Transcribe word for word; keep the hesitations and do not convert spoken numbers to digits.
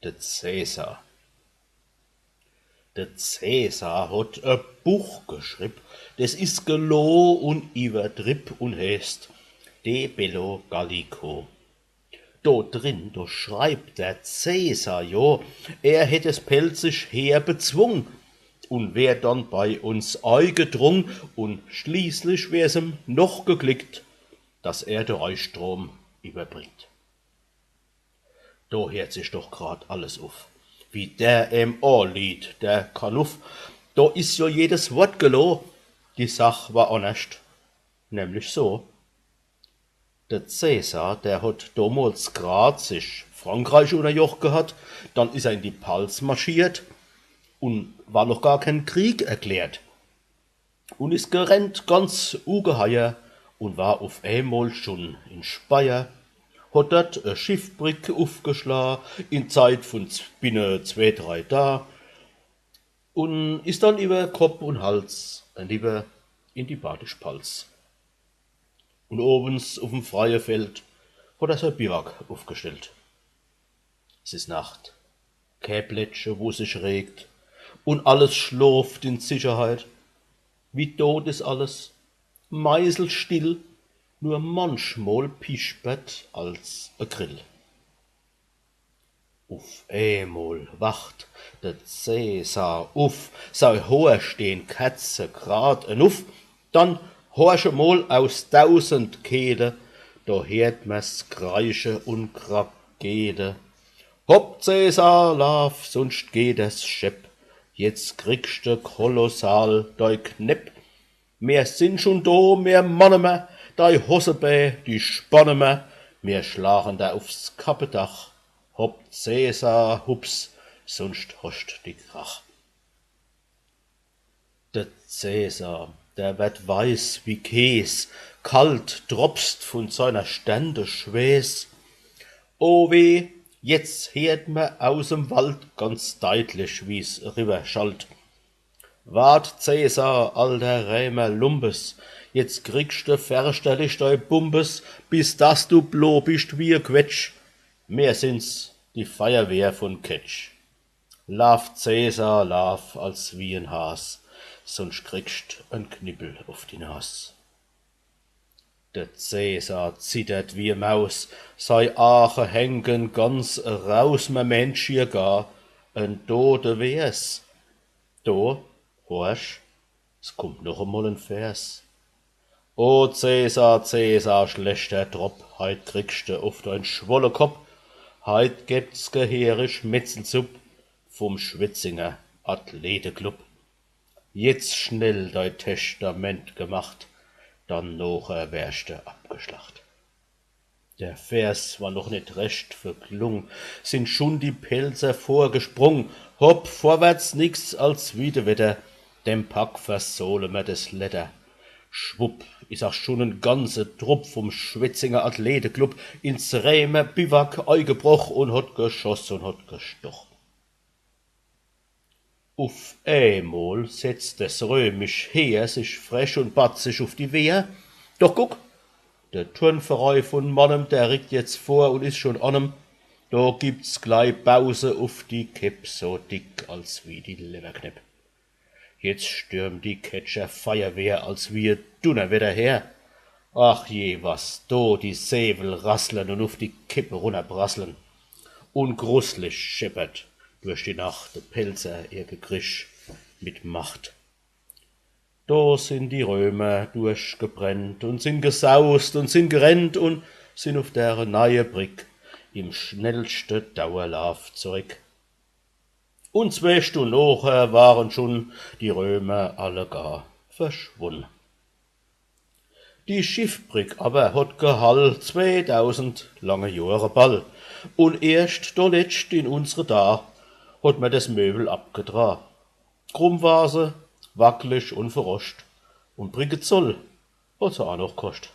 De Cäsar. De Cäsar hot e Buch geschribb, des is geloh un iwwerdribb un heeßt De Bello Gallico. Do drin, do schreibt de Cäsar jo, er hätt des pälzisch Heer bezwung un wär dann bei uns eigedrung, un schließlich wär's em noch geglickt, dass er de Rheistrom iwwerbringt. Do heert sich doch grad alles uff, wie der em aalieht, der Kanuff. Do is jo jedes Wort geloh, die Sach war annerscht, nämlich so. De Cäsar, der hot domols grad sich Frankreich unnerjoch gehat, dann is er in die Palz marschiert un war noch gar keen Krieg erklärt. Un is gerennt ganz ugeheier un war uff emol schun in Speyer, hot dort e Schiffbrick uffgeschla, in Zeit vun z-, binne zwee, drei Daa, un is dann iwwer Kopp un Hals eniwwer in die Badisch Palz. Un owens uff'm freie Feld hot er sei Biwak uffgestellt. S is Nacht. Kä Blättche, wo sich regt, un alles schlooft in Sicherheit. Wie dot is alles, meiselstill, nur manchmol pispert als e Grill. Uff emol wacht de Cäsar uff, sei Hoor stehn kerzegrad enuff, dann horch emol aus dausend Kehle, do heert mer's kreische un krakeele. Hopp, Cäsar, laaf, sunscht geht des Schepp, jetzt kriegscht de kolossal dei Knepp. Mer sin schun do, mer manne mer, dei Hossebää, die spanne mer, mer schlachen der uffs Kappedach. Hopp, Cäsar, hups, sunscht hoscht die Krach. De Cäsar, der werd weiß wie Kees, kalt dropst vun seiner Stern de Schwees. O weh, jetzt heert mer aus em Wald ganz deitlich, wie's riwwer schallt. Wart, Cäsar, alter Rämer Lumpes, jetzt kriegscht de ferchterlich dei Bumpes, bis dass du blo bischt wie e Quetsch. Mer sin's, die Feierwehr vun Ketsch. Laaf, Cäsar, laaf als wie en Has, sunscht kriegscht en Knippel uff die Nas. De Cäsar zittert wie e Maus, sei Aache hängen ganz eraus, mer meent schier gar, en Dode wär's. Do, horch, s kummt noch emol en Vers. O Cäsar, Cäsar, schlechter Dropp, heit kriegscht de uff dein schwolle Kopp, heit gebt's gehierig Metzelsupp vum Schwetzinger Athleteklub. Jetzt schnell dei Testament gemacht, dann nocher wärscht de abgeschlacht. Der Vers war noch net recht verklung, sin schun die Pälzer vorgesprung. Hopp, vorwärts nix als wie de Wetter, dem Pack versohle mer des Ledder. Schwupp, is ach schun en ganze Trupp vum Schwetzinger Athleteklub ins Rämer Biwak eigebroch un hot geschoss un hot gestoch. Uff emol setzt des römisch Heer sich frech un batzig uff die Wehr. Doch guck, de Turnverei vun Mannem, der rickt jetzt vor un is schun an em. Do gibt's glei Bause uff die Kepp, so dick als wie die Lewwerknepp. Jetzt stürmt die Ketscher Feierwehr als wie e Dunnerwetter her. Ach je, was do die Säwel rasslen un uff die Kepp runnerprasslen. Un gruslich scheppert durch die Nacht de Pälzer ihr Gekrisch mit Macht. Do sin die Römer durchgebrennt un sin gesaust un sin gerennt un sin uff dere neie Brick im schnellschte Dauerlaaf zurick. Un zwee Stunn nocher waren schun die Römer alle gar verschwunn. Die Schiffbrick awwer hot gehall zweedausend lange Johre ball. Un erscht doletscht in unsre Daa hot mer des Möwel abgedra. Krumm war se, wacklig un verroscht. Un Brickezoll hot se aa noch koscht.